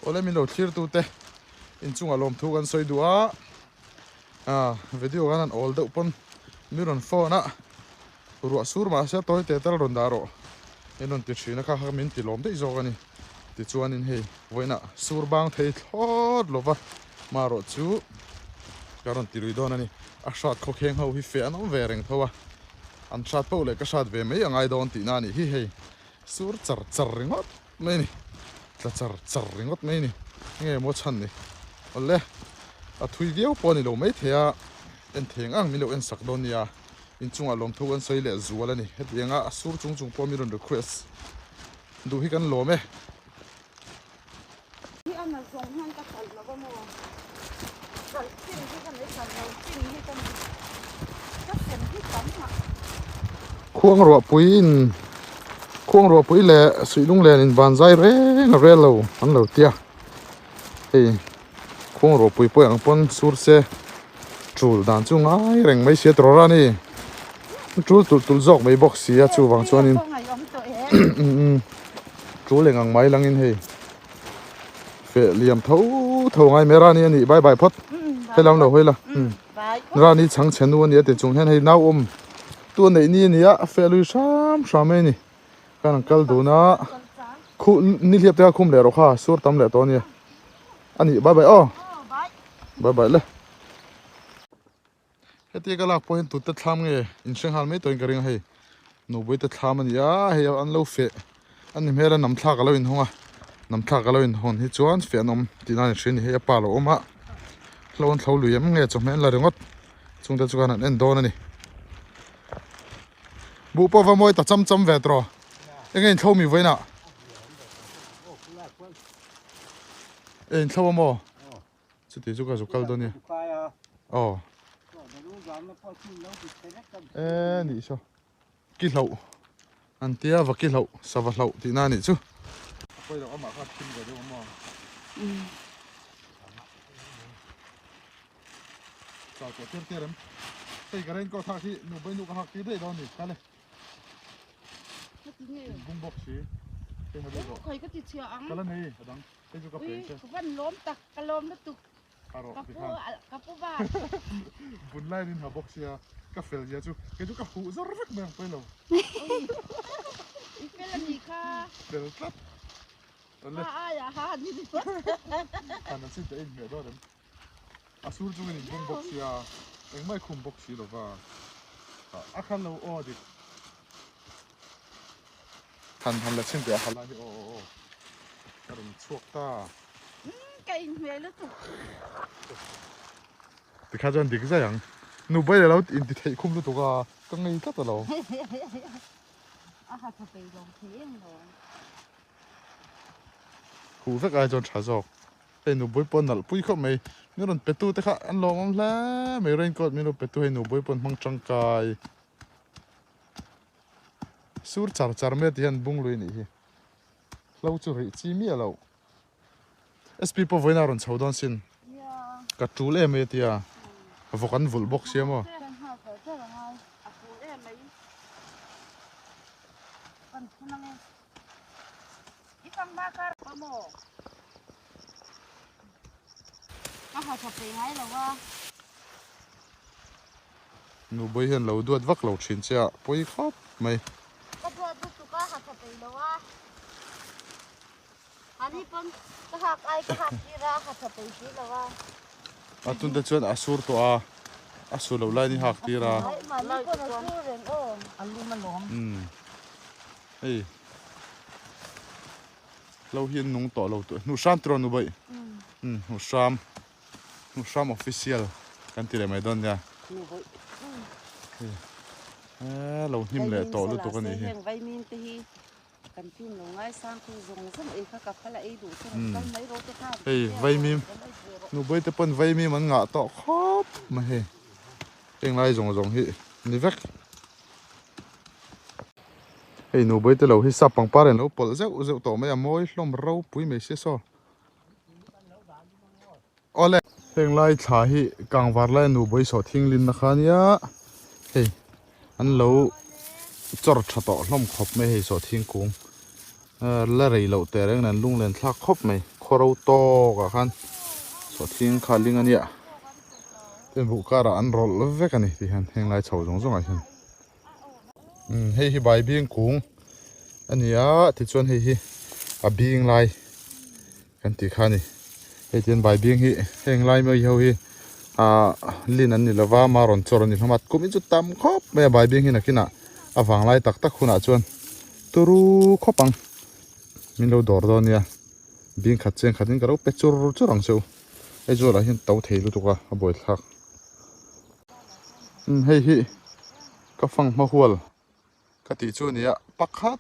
Awle min lo thlir tu te inchungah lawmthu kan sawi duh a, ah video khan an awl deuh pawn mi rawn phone a, ruah sur mahse tawi te tal rawn dah rawh in rawn ti thin a kha kha min ti lawm daih zawk a ni. Tichuanin hei vawiinah sur bang thei thlawt lova marawh chu ka rawn ti lui dawn a ni. A hrat khawkheng ho hi feh an awm ve reng tho a, an hrat poh leh ka hrat ve mai a ngai dawn tihna a nih hi hei sur char char ringawt mai a ni, tla char char ringawt mai a ni. Enge maw chhan ni? Awle a thui viau pawh a ni lo maithei a, en thei ang ang min lo en sak dawn nia. Inchungah lawmthu kan sawi leh zual a ni. Hetiang a a sur chung chung pawh min rawn request duh hi kan lawm e. Hi a na zawng hian ka hralh lo va maw? Hralh chin hi ka nei hralh lo chin hi ka nei ka sem hi tam mah. Khuang ruahpui in khuang ruahpui leh suihlung len in van zai reng a rel lo an lo tia hei khuang ruahpui pawh ang pawn sur se tul dan chu ngai reng mai sia tawrh a ni tul tulh tulh zawk mai bawk sia chuvang chuanin tul eng ang mai langin hei feh liam tho tho ngai mai rani a nih bye bye phawt helam lo hawi la rani chhang chhe nu a ni a ti chung hian hei nau awm tu a neih ni a ni a a feh lui hram hram mai a ni khan an kal dun a khuh ni hliap te kha khum leh rawh kha sur tam leh tawh a nia a nih bye bye aw bye bye le Hetia ka lak pawh hian tute thlam nge in hre nghal mai tawhin ka ring a hei nupui te thlam a ni a hei an lo feh a ni hmel a nam thlak a lo inhawng a nam thlak a lo inhawn hi chuan feh an awm tih nan in hria a ni hei a pa lo awm a hlo an thlo lui em nge chawhmeh an la ringawt chungte chu khan an en dawn a ni buh pawh va mawi ta cham cham ve tawh enge in thlo mi vawiinah e in thlo a maw. Chuti chu ka zu kal dawn nia. Aw. E nih saw. Ki hloh. An tia va ki hloh, sava hloh tihna a nih chu. A pawi loh amah kha a thim ve deuh a maw. Chau tawh tir tir em. Hei ka raincoat hak hi nu bai nu ka hak tir daih dawn ni. Kale. Bung bawk si. Hei ha deuh rawh. Khawi ka ti chhia ang. Kala nei a dang. Hei chu ka pe che. Ka van lawm tak, ka lawm lutuk. Ka rawh ti khan. Ka pu ba. Bun line in ha bawk sia, ka fel zia chu kei chu ka huh zar vek mai ang pawi lo. I fel a nih kha. Fel tlat. Ha aia ha ni ni. Han an sin te in hmeh dawn em. A sur chungin in bung bawk sia, engmah i khum bawk si lova. A khan lo aw dik. Han han la chhin teh a halai hi aw aw aw ka rawn chhuak ta. Umm ka inhmeh lutuk. Tikha chuan dik zai ang. Nu bai lo inti theih khum lutuk a ka ngei tlat alo. A ha tha peih lo thei em lo. Huh vek ai chuan tha zawk. Hei nupui pawh nalh pui khawp mai. Min rawn pe tu te kha an lawmawm hle mai raincoat min lo pe tu hei nupui pawh an hmang tangkai. Sur char char mai a ti hian bung lui a nih hi. Hlo chu rih chi miah loh. SP pawh vawiin a rawn chho dawn sin. Ka tul em mai a tia. Vawk an vulh bawk sia maw. Nubui hian lo duat vak lo thin che a pawi khawp mai. Ka duat lutuk a ha tha peih lo a. Ani pawn ka hak ai ka hak tir a ha tha peih si lo a. A tun te chuan a sur tawh a, a sur loh lai ni hak tir a. Ai mahni pawn a sur reng aw. A lum alawm. Umm hei hlo hi an nung tawh lo tawh hnuh hram tiraw Nubaih? Umm hnuh hram. Hnuhram official kan ti leh mai dawn nia. He lo hnim leh tawh lutuk a nih hi. Heng vaimim te hi kan film lo ngaisang tu zawng zawng ei kha ka phal a ei duh chu rawn kal mai rawh te khan. Hei vaimim nubui te pawn vaimim an ngah tawh khawp mai hei. Heng lai zawng zawng hi ni vek. Hei nubui te lo hi sap pangpar in lo pawlh zeuh zeuh tawh mai a mawi hlawm ropui mai sia saw. Awle. Heng lai thla hi kangvar lai nu bawihsawh thinglin na kha nia hei an lo chawr tha tawh hlawm khawp mai hei sawh thingkung la rei loh teh reng nen lunglen thlak khawp mai. Khawro tawk ah khan sawhthing kha a ling a nia tin buh karah an rawlh vek a ni ti hian heng lai chho zawng zawng ah hian umm hei hi bai bing kung a ni a tichuan hei hi a bing lai kan tih kha a ni hei tihian bai bing hi heng lai mai ho hi ah lin an ni lova ama rawn chawr a ni hlawm a kum hi chu tam khawp mai a bai bing hi nakinah a vang lai tak tak hunah chuan turu khawp ang. Min lo dawr dawn nia, bing khat cheng khatin ka lo pe chur chur ang che u. Hei zualah hian to thei lutuk a, a buaithlak. Umm hei hi ka fang hma hual ka tih chu a ni a, pakhat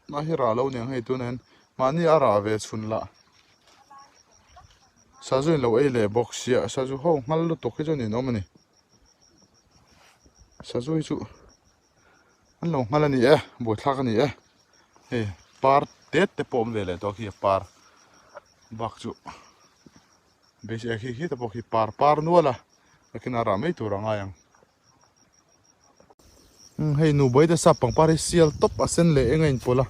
mah hi rah lo niang hei tunah hian mahni a rah ve chhun lah. Sazu in lo ei leh bawk sia, sazu ho nghal lutuk hi chu a ninawm a ni. Sazu hi chu. An lo nghal a ni e, buaithlak a ni e. Hei par tet te pawh awm ve leh tawh khi a par bak chu beisei khi khi te pawh khi par par nual a takin a rah mai tur a ngai ang. Umm hei nu buai te sap pangpar hi sial tawp a sen leh eng a inpawlh a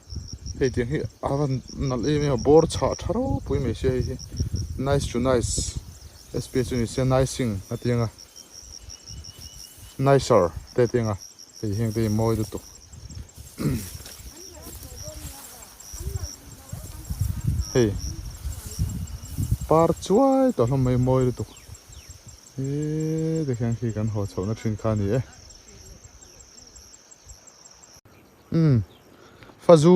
hei tiang hi a van nalh em em a bawr chhah tha ropui mai sia hei hi nice to nice sp chu ni se nicing a ti ang a nicer te a ti ang a. Hei heng te hi mawi lutuk. Hei par chuai tawh hlawm mai mawi lutuk. He te khian khi kan haw chhohna thin kha a ni e. Umm fazu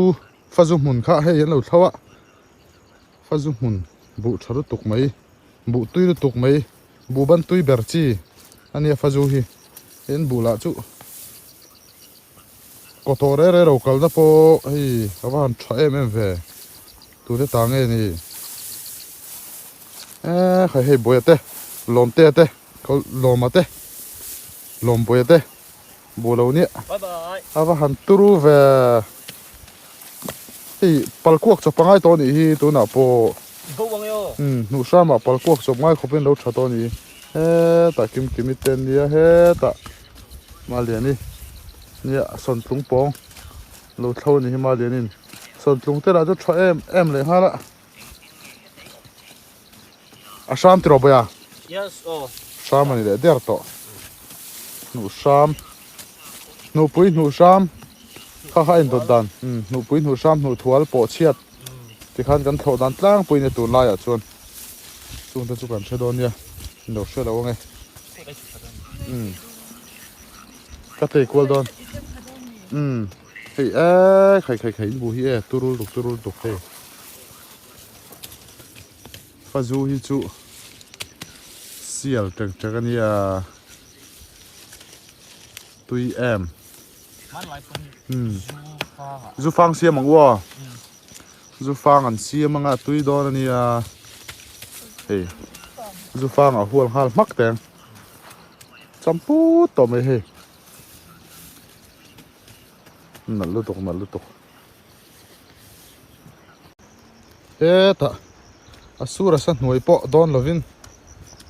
fazu hmun kha hei an lo thlo a fazu hmun buh tha lutuk mai buh tui lutuk mai. Buh ban tui ber chi a nia fazu hi in buh lah chu kaw tawh reh reh ro kalna pawh hei a va han tha em em ve tute ta nge ni eee khai hei buaia te lawmtea te lawma te lawmbuaia te buh lo nia a va han turu ve hei palkuak chawp a ngai tawh a nih hi tunah pawh umm hnuh hramah palkuak chawp ngai khawpin lo tha tawh a nih hi hetah kim kimi te an nia hetah Maliani nia sawntlung pawng lo thlo a nih hi Malianin sawntlung te lah chu tha em em leh nghal a a hram tiraw bawiha hram a ni leh der tawh hnuh hram hnuhpui hnuh hram kha kha a indawt dan hnuhpui hnuh hram hnuh thual pawh chhiat tikhan kan thlawh dan tlangpui nia tun laiah chuan chung te chu kan hre dawn nia in lo hre lo ange ka tei kual dawn hei eee khai khai khai in bu hi e turul tuk turul tuk hei. Fazu hi chu sial ṭek ṭek a nia tui em zu fang siam ang u aw zu fang an siam anga tui dawn a nia hei zu fang a hual nghal hmak teng champut tawh mai hei nalh lutuk nalh lutuk. Hetah a sur a sa hnuai pawh dawn lovin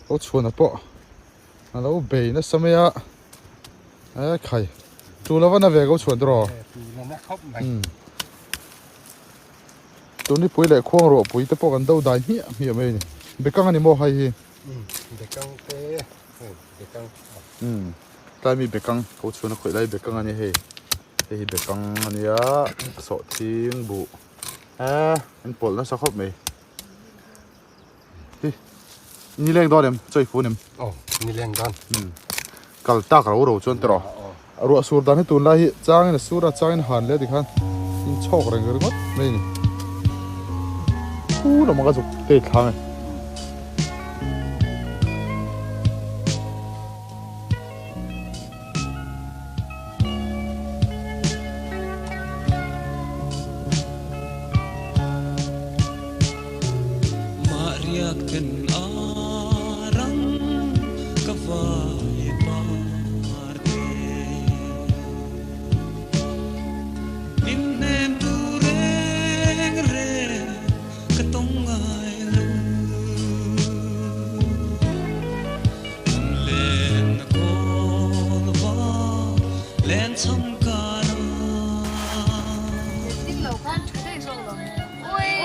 lo chhuana pawh a lo bei nasa mai a e khai tu lova na ve ko chhuan tawh tunipui leh khuang ruah pui te pawh kan do dai hmiah hmiah mai a ni bekang a ni maw hai hi bekang te bekang tlai mi bekang ko chhuana khawih lai bekang a ni hei. Hei hi bekang a nia sawhthing buh eh an pawlh nasa khawp mai hi ni leng dawn em chawi fun em aw ni leng dawn kal tak ro ro chuan tiraw ruah sur dan hi tunlai hi changin a sur a changin a han leh tikhan in chhawk reng ringawt mai a ni khu lamah ka zuk tei thlang e.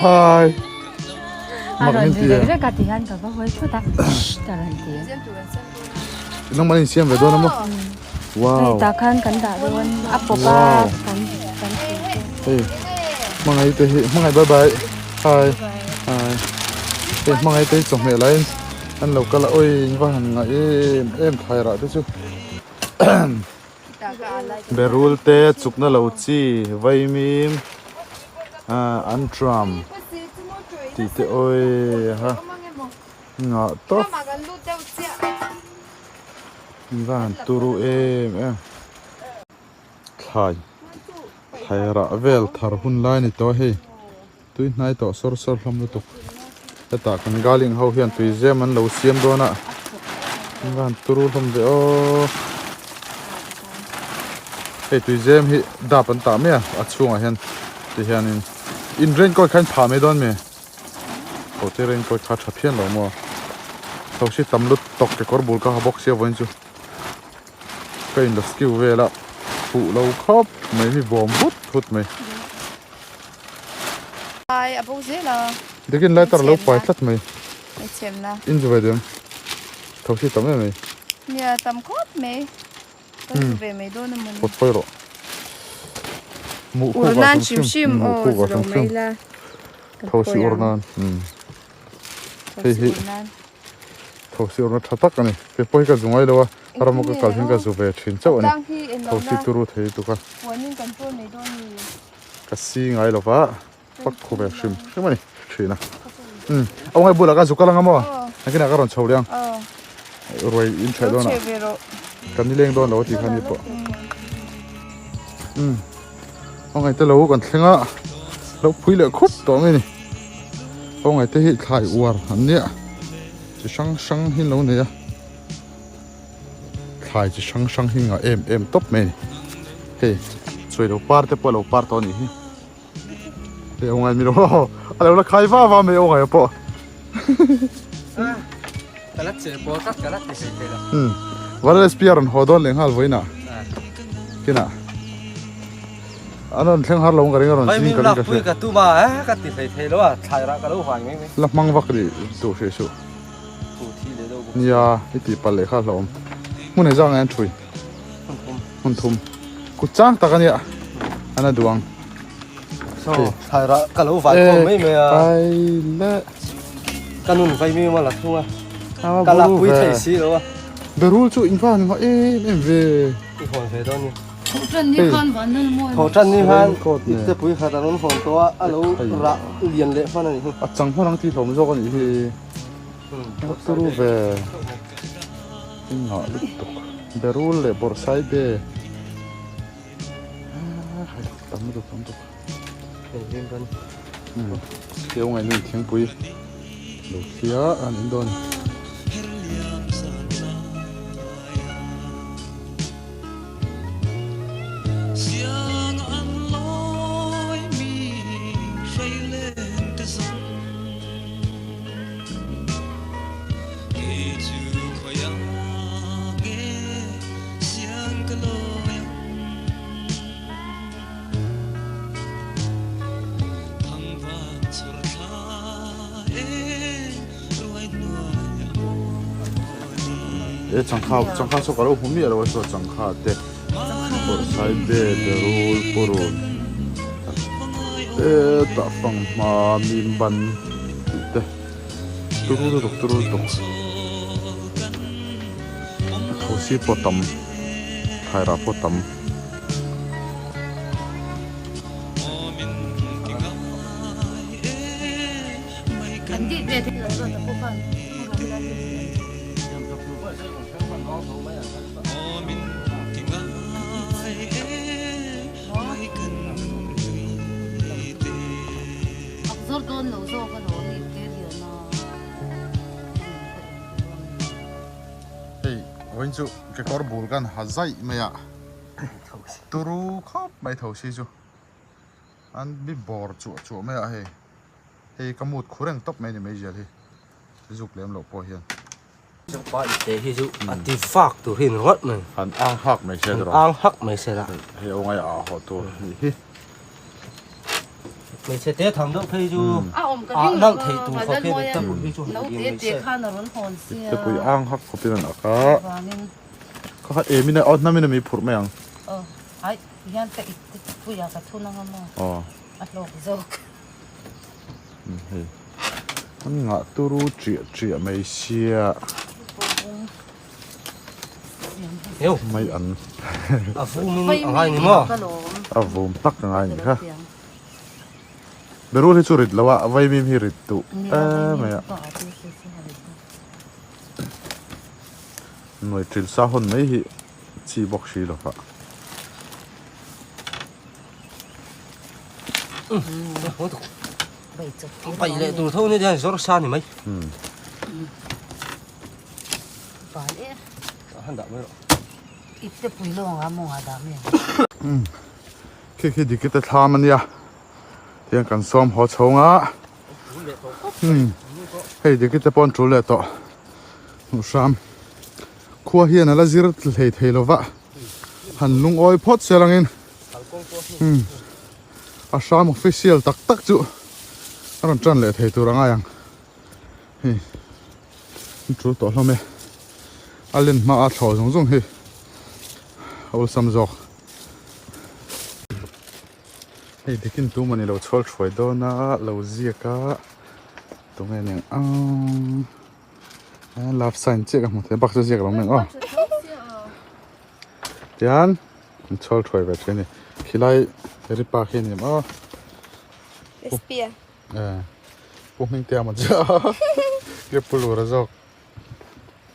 Hi. A rawn ri rek rek a ti hian ka va hawi thut a, shh a rawn ti. Nangmah in siam ve dawn a maw? Wow. Hei tah khan kan dah dawn a pawp a kan kan Hei hmangaih te hi hmangaih bye bye. Hi. Hi. Hei hmangaih te hi chawhmeh laiin an lo kal a oi in va han ngah em em thlai rah te chu. Berul te chukna lo chi vaimim antram tih te oi ha ngah tawp in va han turu em em thlai thlai rah vel thar hun lai a ni tawh a hei tui hnai tawh sawr sawr hlawm lutuk hetah kan galing ho hian tui zem an lo siam dawn a an va han turu hlawm ve aw hei tui zem hi dap an tah mai a a chhungah hian ti hianin in raincoat kha in phah mai dawn mi aw te raincoat kha a tha phian lo maw thosi tam lut tawk kekawr bul ka ha bawk sia vawiin chu. Ka in rescue vel a fuh lo khawp mai mi bawm vut thut mai. Ai a bo zel a. Dikin lighter lo pai tlat mai. Hei chhem na. In zu ve diam. Tho si tam em mai. Nia tam khawp mai. Ka zu ve mai dawn a mawni. Pawt phawih rawh. Mu Ur nan hrim hrim aw zu lo mai la. Tho si ur nan. Hei hi. Thosi awrna tha tak a ni. Kei pawh hi ka zu ngai lo a, rama ka kal hian ka zu ve thin chauh a ni. Thosi turu thei lutuk a. Ka si ngai lo va, pak khu ve hrim hrim a ni thin a. Umm, a ngai bulah ka zu kal anga maw? Nakinah ka rawn chho leh ang. Ruai in thaih dawn ah ka nileng dawn lo a tih kha ni pawh. Umm, a ngai te lo kan thleng a, lo phui leh khup tawh mai a ni. Khawngaih te hi thlai uar an nia chi hrang hrang hi an lo nei a thlai chi hrang hrang hi ngah em em tawp mai a ni hei chuai lo par te pawh a lo par tawh a nih hi hei aw ngai mi lo a lo la khai va va mai aw ngai pawh Valespiar rawn haw dawn leh nghal vawiinah kinah. An rawn thleng har lo ka ring a rawn zing ka ring ka hria. Ka tum a ka ti hlei thei lo a thlai rah ka lo huai mai mai. La hmang vak rih duh hrih suh. Nia i tih palh leh kha hlauhawm. Hmun engzah nge an thui? Hmun thum. Kut chang tak a nia an a duh ang. So thlai rah ka lo vai khawm mai mai a. Kai le. Ka nun vai mi ma la thung a. Ka la pui thei si lo a. Berul chu in va han ngah em em ve. I hawn ve dawn ni. Hei. Thawhtan ni khan ipte pui khat a rawn hawn tawh a, a lo rah lian leh hman a nih hi. A chang hman ang tih hlawm zawk a nih hi. A turu ve. I ngah lutuk. Berul leh bawrhsai be. Tam lutuk tam lutuk. Keu ngaihnu thingpui lo thlia an in dawn. He changkha changkha saw ka lo hmu miah lo a saw changkha te bawrhsai be berul purun hetah fanghma mim ban tih te turu lutuk turu lutuk thosi pawh tam thairah pawh tam. Hei vawiin chu kekawr bul kan ha zaih mai a turu khawp mai tho si chu an bi bawr chuah chuah mai a hei hei ka mut khu reng tawp mai a ni mai zial hi zuk lem loh pawh hian. Pa ite hi chu a ti fak tur hi ringawt mai. Han ang hak mai se ang hak mai se la. Hei aw ngai a haw tur ni hi. Hmeichhe te tham deuh phei chu A awm ka ah ring nalh lova theih tur khawp hian Vanlalmawia ipte pui hi chu han no lian te mai te se. khan a rawn hawn sia. Ipte pui ang hak khawpin an ak a. Vangin. Kha kha emin a aw hnamin a mi phurh mai ang. Aw ai hian ka ipte puiah ka thun anga maw. Aw. A hlawk zawk. Hei an ngah turu chiah chiah mai sia. Mai an. A vum in a ngai ni maw? A vum tak a ngai ni kha. Berul hi chu rit lo a, vaimim hi rit duh em mai a. Nuai ṭil sa hawn mai hi chi bawk si lo va. Paih leh tur tho ni hian zawr sa ni mai. Han dah mai rawh. Ipte pui lawng a mawng a dah mai ang. Khi khi dik te thlam ania. Tiang kan sawm haw chhawng a. Hei dik te pawn tul leh tawh. Hmuh hram. Khua hian ala zir hlei thei lova. Han lungawi phawt se langin a hram official tak tak chu a rawn tan leh thei tur a ngai ang hei an tul tawh hlawm e a len hma a thlawh zawng zawng hi a awlsam zawk hei dikin tum a ni lo chhual thuai dawn a lo ziak a tunge niang ang. Love sign chiah ka hmu thei a bak chu ziak lo mai ang aw tian an chhawl thuai ve thin a ni khilai ripa khi a ni maw pu hming te a maw chiah a ke pu lura zawk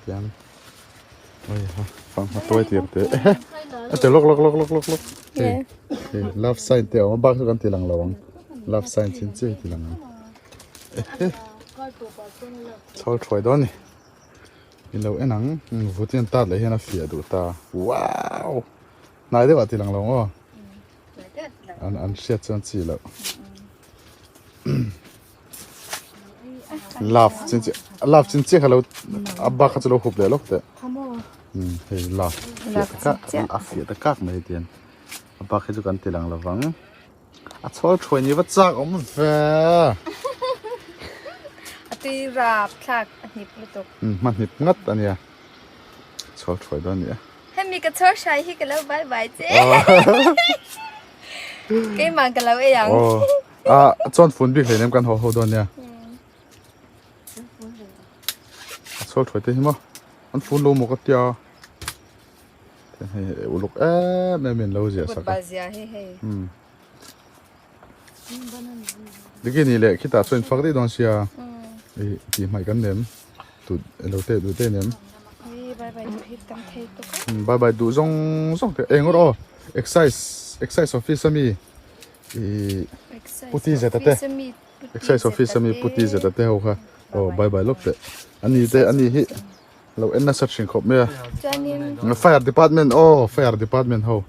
tian oi ha fanghma tuai tir te a che lawk lawk lawk lawk lawk lawk hei hei love sign te a awm a bak chu kan ti lang lo ang love sign chin chiah hi ti lang ang. Chhawl thuai dawn ni i lo en ang vut hian tat leh hian a fiah duh ta wow hnai deuh ah ti lang lo ang aw an an hriat chuan chi loh love chin chi love chin chiah kha lo a bak kha chu lo hup leh lawk teh hei love fiah ta kak a fiah ta kak mai hetiang a bak hi chu kan ti lang lo vang. A chhawl thuai ni va chak awm ve. A tui rap thlak a hnip lutuk. Hma hnip ngat a nia. Chhawl thuai dawn a ni e. Hemi ka chhawl hrai hi ka lo bye bye che. Keimah ka lo ei ang. Aw. A chuan fun bik hleinem kan haw ho dawn nia. A chhawl thuai te hi maw. An fun lo maw ka tia. Hei uluk em em in lo ziah sak a. Diki ni leh khitah chuan fak daih dawn sia. Ei tih hmaih kan nem. Tu lo te duh te nem. Bye bye duh zawng zawng te eng rawh aw. Excise excise office ami i puti zeta te. Excise office ami puti zeta te ho kha aw bye bye lawk teh. Ani te ani hi Lo en nasa thin khawp mai a. Chuanin. Fire department aw fire department ho.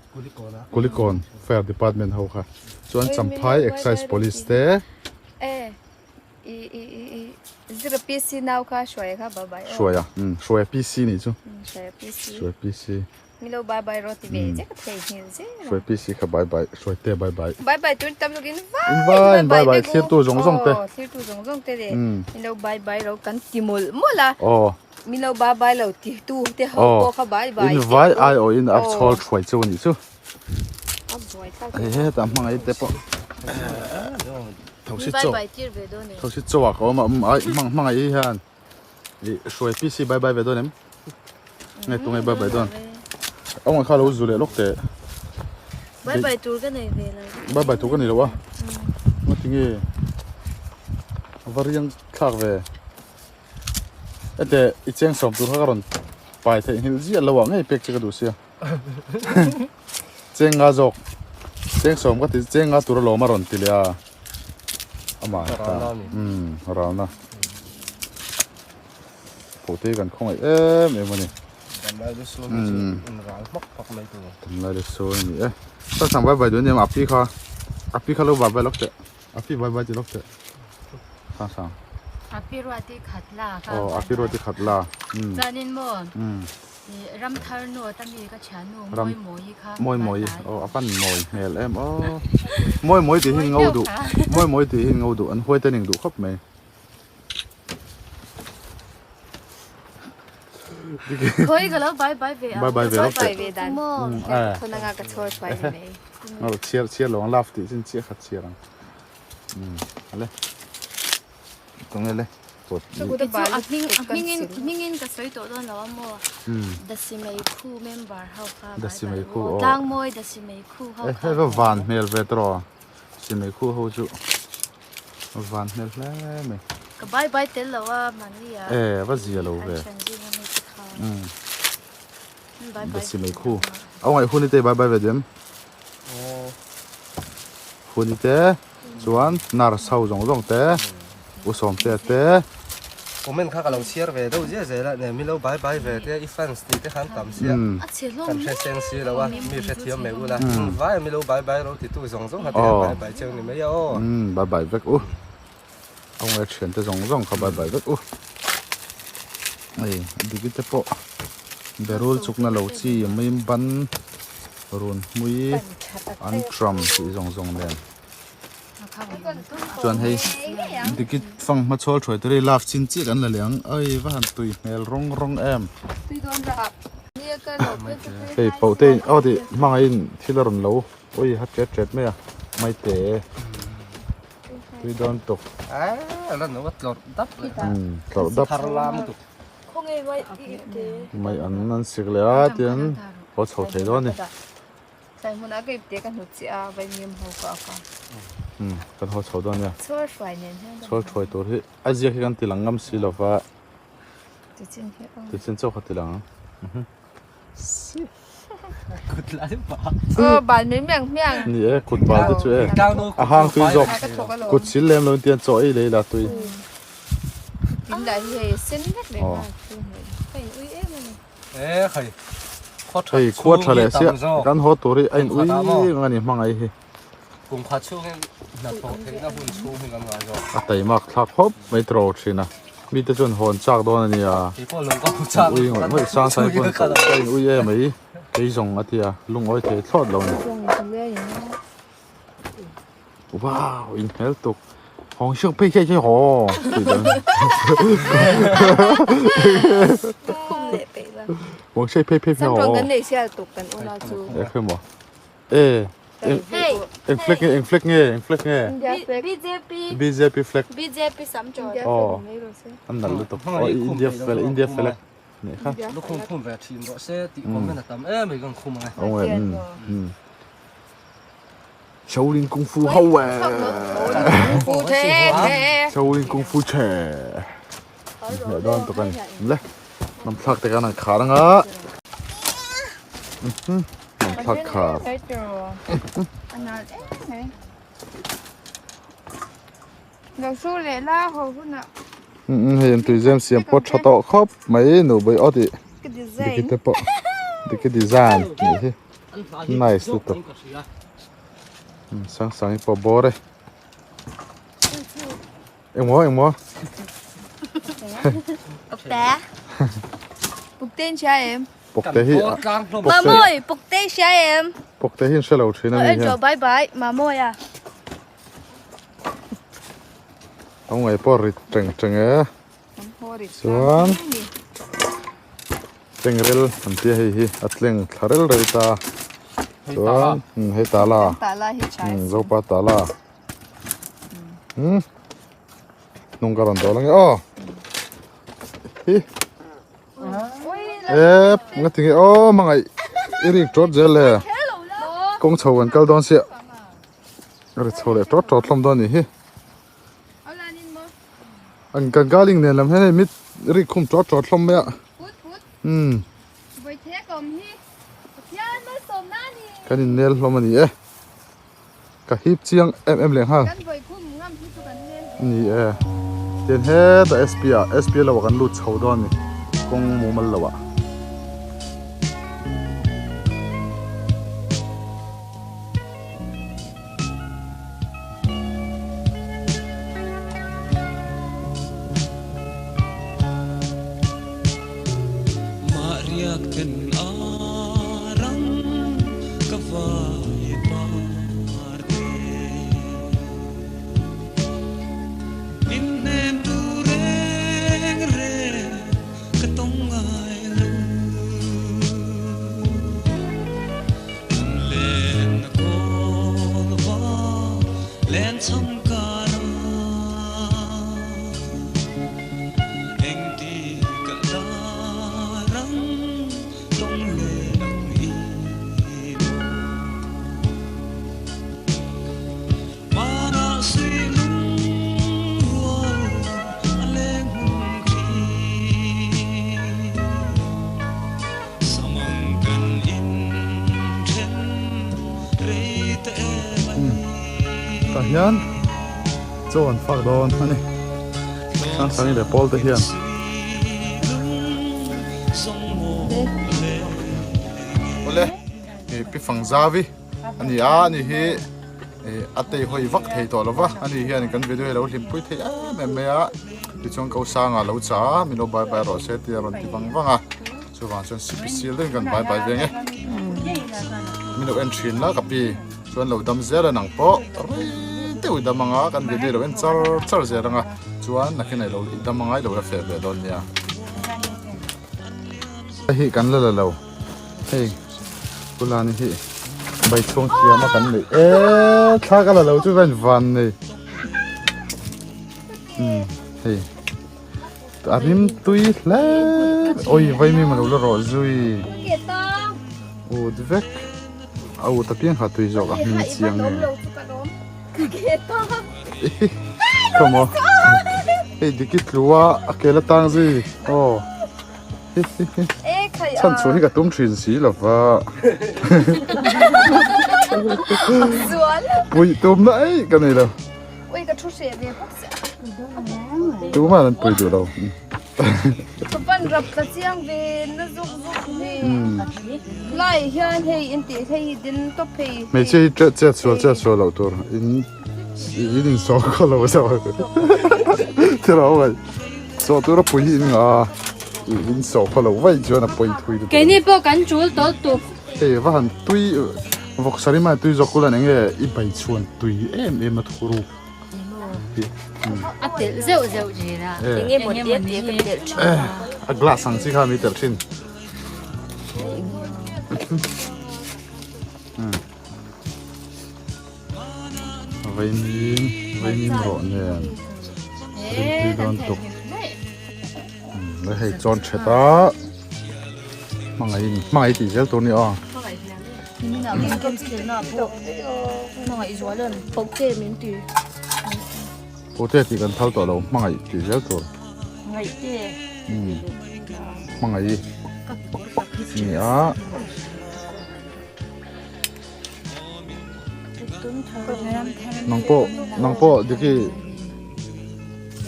Kulikawn fire department ho kha. Chuan Champhai excise police te. E i i i i zira PC nau kha hruaia kha bye bye aw. Hruaia hruaia PC nih chu. Hruaia PC. Hruaia PC. Milo bye bye rawh ti ve che ka thei nghil zel a. Hruai PC kha bye bye hruai te bye bye. Bye bye tur tam lukin vai In vai in bye bye thlir tu zawng zawng te. Aw thlir tu zawng zawng te le milo bye bye ro kan ti mawlh mawlh a. Aw. Milo bye bye lo ti tu te ho pawh kha bye bye. In vai ai aw in a chhawl thuai chu anih chu. A buai thlak. Hei hetah hmangaih te pawh. Thosi chaw. Bye bye tir ve dawn e. Thosi chaw ah ka awm a ai hmangaih hian. I hruai PC bye bye ve dawn em? Nge tunge bye bye dawn? Awng kha lo zu leh lawk teh. Bye bye tur ka nei ve lo. Bye bye tur ka nei lo a. Nga tinge va riang thlak ve. Ete i cheng sawm tur kha ka rawn pai theih nghilh ziah lo ah ngei pek che ka duh sia. Cheng nga zawk. Cheng sawm ka ti cheng nga tur alawm a rawn ti leh a. Amah ta. Um ralna. Phote kan khawngaih em em ani. Damlai le sawi chu in ral hmak hmak mai tur. Damlai le sawi ani e. Sang sang bye bye duh aniang api kha. Api kha lo bye bye lawk teh. Api bye bye ti lawk teh. Sang sang. Api ruati khat la kha. Aw api ruati khat la. Chuanin maw. Um. Ramthar North a mi ka thiannu Mawimawii kha Mawimawii aw a pan mawi hmel em aw Mawimawii tih hi ngo duh Mawimawii tih hi ngo duh an huai te ning duh khawp mai. Khawi ka lo bai bai ve a. Bai bai ve Bai bai ve dan. Thon anga ka chhawr hruai ni mai. Ngau chhiar chhiar lo ang love tih chin chiah khat chhiar ang. Ale. Tunge le. A hming a hmingin hmingin ka sawi tawh dawn lo a maw. Dasimei khu member ho kha. Dasimei khu aw. Tlangmawi Dasimei khu ho kha. Hei va van hmel ve tawh. Simei khu ho chu. Van hmel hle mai. Ka bai bai tel lo a mahni ah. E va zia lo ve. An thian zing a mi te kha. Um. Bai bai. Basi mai khu. Au ngai hun te bai bai ve dem. Hun te chuan nar sau zawng zawng te u sawm te te. Comment kha ka lo chhiar ve deuh ziah zel a, ne mi lo bai bai ve te i fans tih te khan tam sia. Kan hre seng si lo a, mi hre thiam mai ula. Vai a mi lo bai bai ro titu zawng zawng kha te hian bai bai cheu ni mai a aw. Umm bai bai vek u. A ngawi thian te zawng zawng kha bai bai vek u. Hei diki te pawh berul chukna lo chi mim ban run hmui an tram tih zawng zawng nen. Chuan hei diki fang hma chhawl thuai tur hi love chin chiah kan la leh ang oi va han tui hmel rawng rawng em. Hei pauh te aw tih hmangaihin thil a rawn lo oi ha tet tet mai a maite tui dawn tuk. Tlawrh dap mai an an sik leh a tiang haw chho thei dawn a ni. Tlai hmunah ka ipte ka hnut chiah a, vaimim ho ka ak a. Umm, kan haw chho dawn nia. Chhuar hruai nen hian kan Chhuar hruai tur hi a ziak hi kan ti lang ngam si lo va. Tichin hi aw. Tichin chauh kha ti lang ang. Mhm. Si. Kut lai pa. Aw, bal mai miang miang. Ni e, kut bal te chu e. A hang tui zawk. Kut sil lem lo in tian chaw ei lei la tui. Tin lah hi hei sen vek leh nghal. Ka in ui em a ni. Hei khua tha leh sia kan haw tur hi a in ui ang a ni hmangaih hi. A taimak thlak khawp mai tawh thin a mite chuan hawn chak dawn a nia ui ngawih ngawih sang sang pawn ka in ui em mai kei zawng a tia lungawi thei thlawt lo a ni. Wow in hmel tuk hawng siang phei phei phei haw tih dan hawng siang phei phei phei haw kan nei sial tuk kan unau chu e khe mo e eng flag nge eng flag nge eng flag nge BJP BJP flag BJP sam chor oh an nal lutuk oh India flag India flag ne kha lukhum khum ve thin rawh se tih comment a tam em mai kan khum ang e Shaolin Kung Fu ho e. Shaolin Kung Fu che. Hne dawn tuk ani. Le. Nam thlak te kan an khar anga. Nam thlak khar. Hei an tuizem siam pawh tha tawh khawp mai nu bai aw tih diki te pawh diki design tih hi nice lutuk sang sang hi pawh bawr e engmaw engmaw Pukte in hria em? Pukte hi Mamawi pukte i hria em? Pukte hi an hre lo thin a mi hian. Bye bye Mamawi a. Ang ngai pawh rit teng teng e. Chuan tleng rel an tia hei hi a tleng thla rel rel ta. Chuan hei tala. Zopa tala. Hnung ka rawn dawl ange aw. Hi. Ep nga tinge aw mangai i rik tawt zel le. Kawng chho kan kal dawn sia. Ri chho leh tawt tawt hlawm dawn a nih hi. An kan galing nen lam hian hei mit rik khum tawt tawt hlawm mai a. Umm. Kan in nel hlawm a ni e. Ka hip chiang em em leh nghal. Ni e. Tian hetah SP ah SP lo ah kan lut chho dawn a ni. Kawng mumal lo ah. hian chaw an fak dawn a ni Sangsangi leh pawl te hian. Awle pi Fangzavi a ni a ani hi a tei hawi vak thei tawh lo va ani hian kan video hi a lo hlimpui thei em em mai a tichuan ko sanga lo cha a min lo bye bye rawh se tih a rawn ti vang vang a chuvang chuan cpc deuhin kan bye bye ve ang e min lo en thin la ka pi chuan lo dam zel a nang pawh rei deuh i dam ang a kan video hi lo en char char zel ang a chuan nakin ah i lo i dam ang a i lo la feh ve dawn nia hei hi kan la la lo. Hei Pulani hi bai chhuang thiam a kan neih e thla ka la lo chu va in van nei umm hei a rim tui hle oi vai mi lo la rawh zui ut vek a ut apiang kha tui zawk a hming chiang nge khawmaw hei diki tlua a kel atang zui aw. Chhan chhuah hi ka tum thin si lo va. Puih tumna ei ka nei lo. Ui ka thu hreh ve bawk sia. Tumah an pui duh lo. Ka pan rap tla chiang ve na zuk zuk ve. Lai hian hei in tih hei din tawp hei. Hmeichhia hi chet sual chet sual loh tur in in insawh khaw lo zawk. Thil a awm a. Sawh tur a pui hi in ngah a, in sawh khaw loh vaih chuan a pawi thui lutuk a ni. Keini pawh kan tul tawlh tuk. Hei va han tui vawk sarima tui zawk kul a eng nge i bai chhuan tui em em a thu ruk hi. A telh zeuh zeuh thin a. Eng nge maw tia tia ka telh thin a. A glass ang chi kha mi telh thin. Vaimim vaimim rawh nen rimtui dawn tuk le hei chuan that a hmangaih hmangaih tih zel tur a ni aw. Pote tih kan thal tawh lo hmangaih tih zel tur. Hmangaih ni a. Nang pawh nang pawh Diki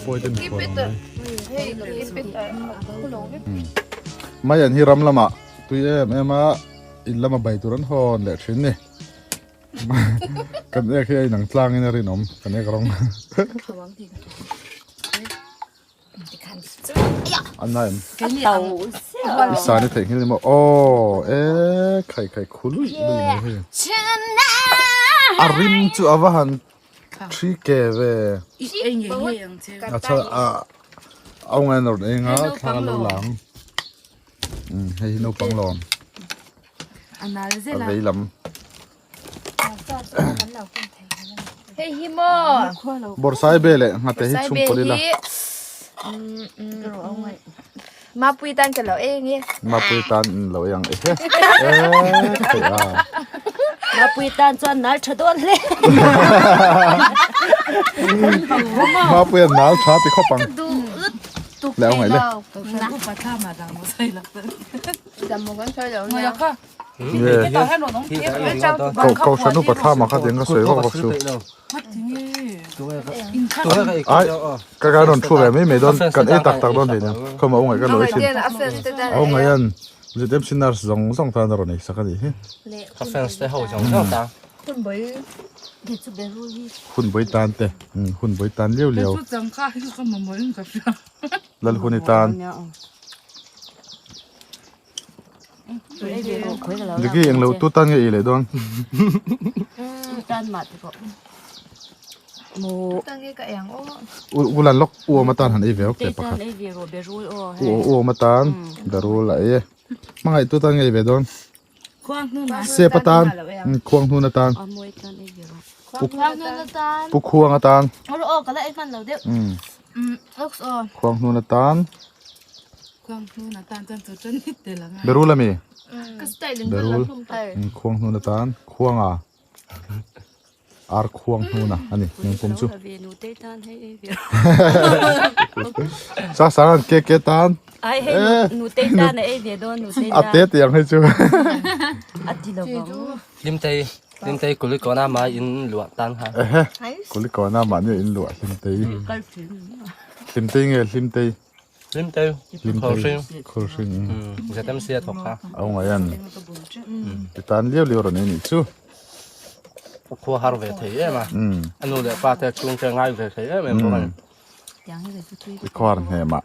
pawi te mikhual ang mai. Mai an hi ram lamah tui em em a in lama bai tur an hawn leh thin ni. Kan ek hi a inang tlangin a rinawm kan ek rawng. An na em? I sa ni theih nghil ni maw? Aw e khai khai khului lui mai hei. A rim chu a va han thi ke ve. A chha a au ngai an rawn eng a thla lo lang. Hei hi naupang lawm. A vei lam. Hei hi maw? Bawrhsai be leh nghate hi chhung pawlh ila. Mapui tan ka lo eng e. Mapui tan in lo eng e. E a. Mapui tan chuan nal tha dawn hle. Mapui an nal tha ti khawp ang. Le ông ngai le. Ko hran upa thlam ah kha tiang ka sawi vak vak chu. Ai ka ka rawn thu ve mai mai dawn kan ei tak tak dawn hlei nia khawm a ungaih ka lo ei thin. A ungaih an ZMC nurse zawng zawng tan a rawn ei sak a nih hi. Hun bawi tan te hun bawi tan liau liau. Lal hun i tan. Diki eng lo tu tan nge i leh dawn. U lan lawk u awm atan han ei ve awk teh pakhat. U u awm atan berul a ei e. Hmangaih tu tan nge ei ve dawn. Sep atan khuang hnun atan. Pu khuang atan. Khuang hnun atan. Berul ami? Berul. Khuang hnun atan. Khuanga. Ar khuang hnuna ani eng pum chu. Sa sang an ke ke tan. Ai hei nu te tan a ei ve dawn nu te tan. A te tiang hei chu. A ti lo vang. Lim tei. Hlimtei Kulikawna mai in luah tan kha. Ehe, Kulikawna mahni in luah Hlimtei. Hlimtei nge Hlimtei? Hlimtei, Khawlhring. Khawlhring. ZMC a thawk kha. Au ngai an. Ti tan liau liau rawn ei nih chu. Khua har ve thei em a. A nu leh pa te chhungte ngai ve thei em em bawk a ni. I khuar hnem ah.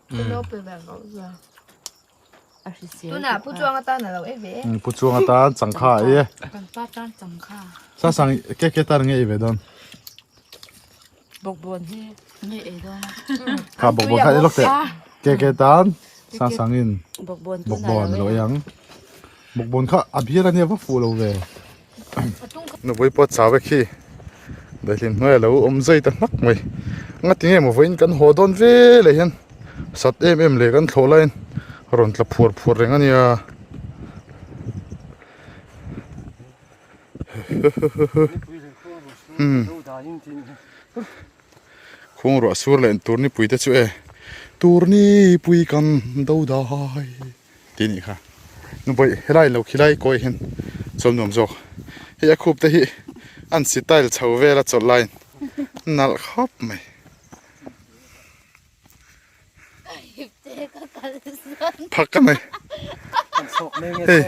Tunah Pu Chuang atan a lo ei ve. Pu Chuang atan changkha a ei e. Kan pa tan changkha. Sasang ke ke tan nge ei ve dawn? Bawkbawn hi nge ei dawn a. Kha bawkbawn kha ei lawk teh. Ke ke tan Sasang in bawkbawn a lo ei ang. Bawkbawn kha a bial ania va fuh lo ve. Nupui pawh chau vek hi daihlim hnuai a lo awm zai ta hnak mai ngati nge maw vawiin kan haw dawn ve leh hian sat em em leh kan thlawh laiin a rawn tla phuar phuar reng a nia khuang ruah sur leh tur nipui te chu e tur nipui kan do dai. Tih anih kha. Nupui helai lo khilai kawi hian chawl nuam zawk. Hei a khup te hi an style chho vel a chawlh laiin nalh khawp mai. Phak ka nei. Hei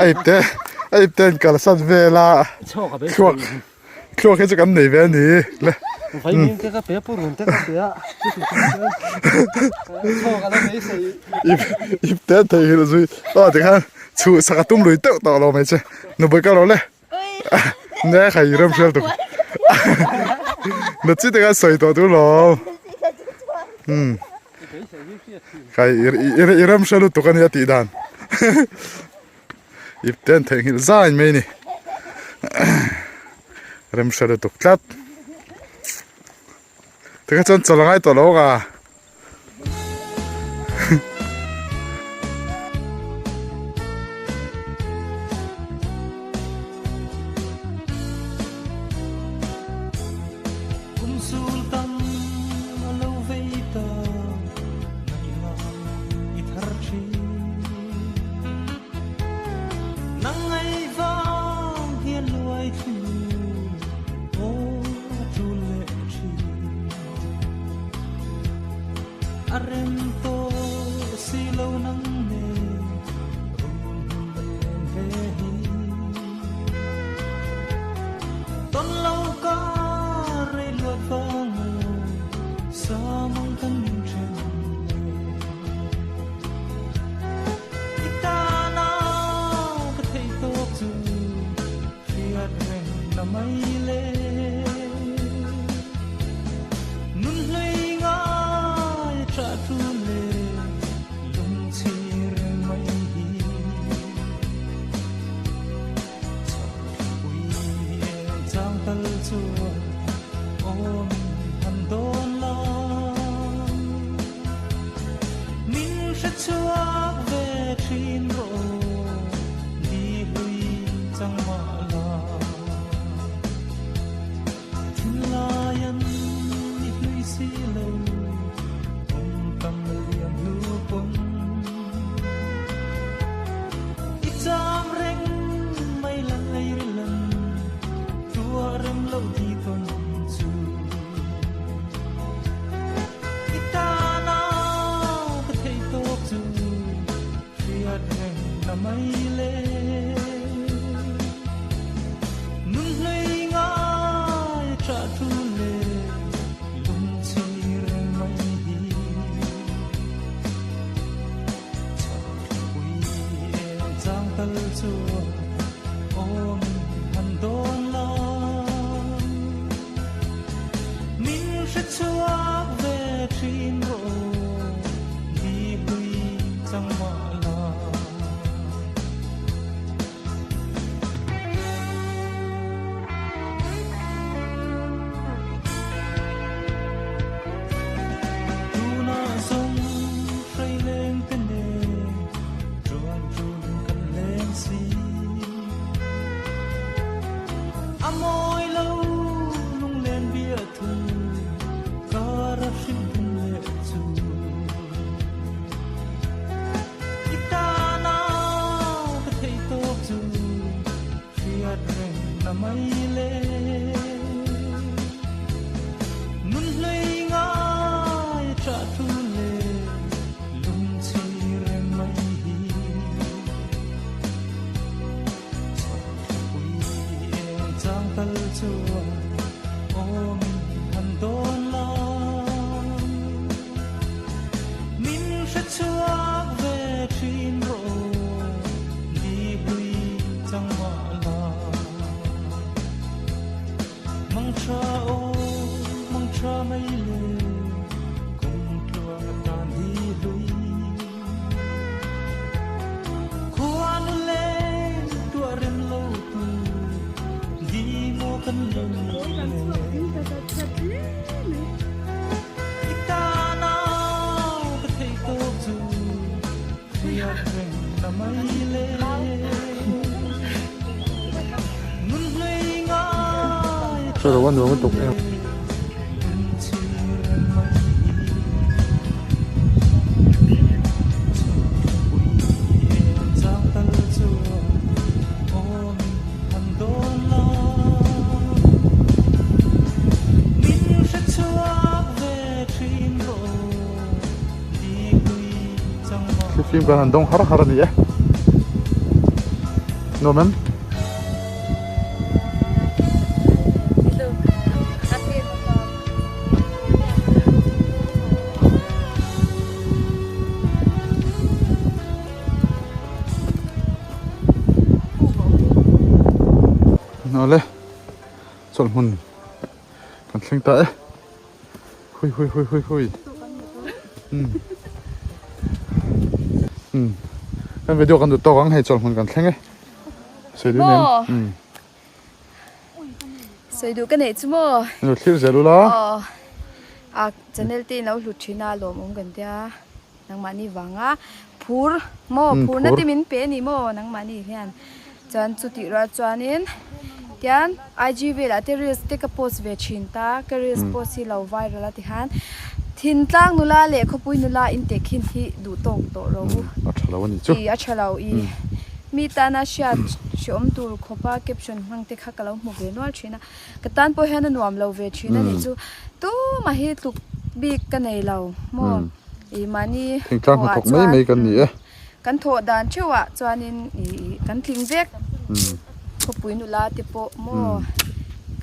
a ipte a ipte an kalsan vel a thluak Thluak hi chu kan nei ve a ni le. Vaimim te ka pe purun te ka pe a. Chhawk a la mai sei. Ip ip te thei hi zui. Aw ti khan chhu saka tum lui teuh tawh lo mai che. Nupui ka lo le. Ne khai rem hrial tuk. Na chi te khan sawi tawh tur lo. Khai i rem hrial lutuk a nia tih dan. Ip te an theihnghilh zai mai a ni remhre lutuk tlat tikha chuan chawlh a ngai tawh lo ka. Hre lo a nuam lutuk em. Thlifim kan han dawng har har a ni e. Nuam em? Awle chawlhmun kan thleng ta e hui hui hui hui hui um um kan video kan duh tawk ang hei chawlhmun kan thleng e sawi duh nen um sawi duh ka neih chu maw lo thlir zel ula aw a channel te in lo hlut thin a lawmawm kan tia. Nangmahni vanga phur maw phurna te min pe a ni maw nangmahni hian chuan chutih rual chuanin tian IG velah te reels te ka post ve thin ta ka reels post hi lo viral a tikhan thintlang nula leh khawpui nula inteh khin hi duh tawk tawh ro u a tha lo a ni chu i a tha lo i mi tana hriat hreawm tur khawpa caption hmang te kha ka lo hmu ve nual thin a Ka tan pawh hian a nuam lo ve thin a nih chu. Tumah hi tluk bik ka nei lo maw? I mahni Thingtlang thawhah hnathawk mai chuan mai kan ni e. Kan thawh dan theuhah chuanin i kan tling vek. Khawpui nula te pawh maw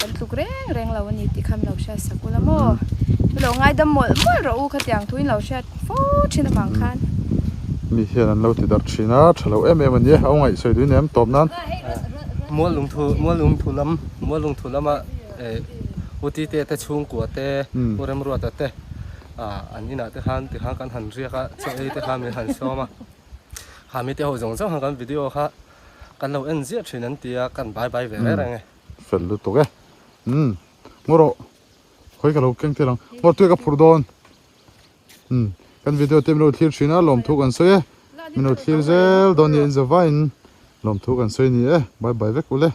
kan tluk reng reng lo a ni tih kha min lo hriat sak ula maw? Min lo ngaidam mawlh mawlh rawh u khatiang thu in lo hriat fo thin avang khan. Mi hian an lo ti darh thin a, tha lo em em a ni e. A ngaih sawi duin em tawp nan. Muallungthu Muallungthu lam Muallungthu lama eh Utite te chhungkua te U Remruata te ah an inah te khan tikhan kan han riak a chaw ei te khan min han sawm a kha mite ho zawng zawng khan kan video kha kan lo en ziah thin an ti a kan bai bai ve reng reng e. Fel lutuk e. Umm ngaw rawh khawi ka lo keng tel ang ngaw tui ka phur dawn. Umm kan video te min lo thlir thin a lawmthu kan sawi e min lo thlir zel dawn nia in zavaiin lawmthu kan sawi a ni e bye bye vek ule.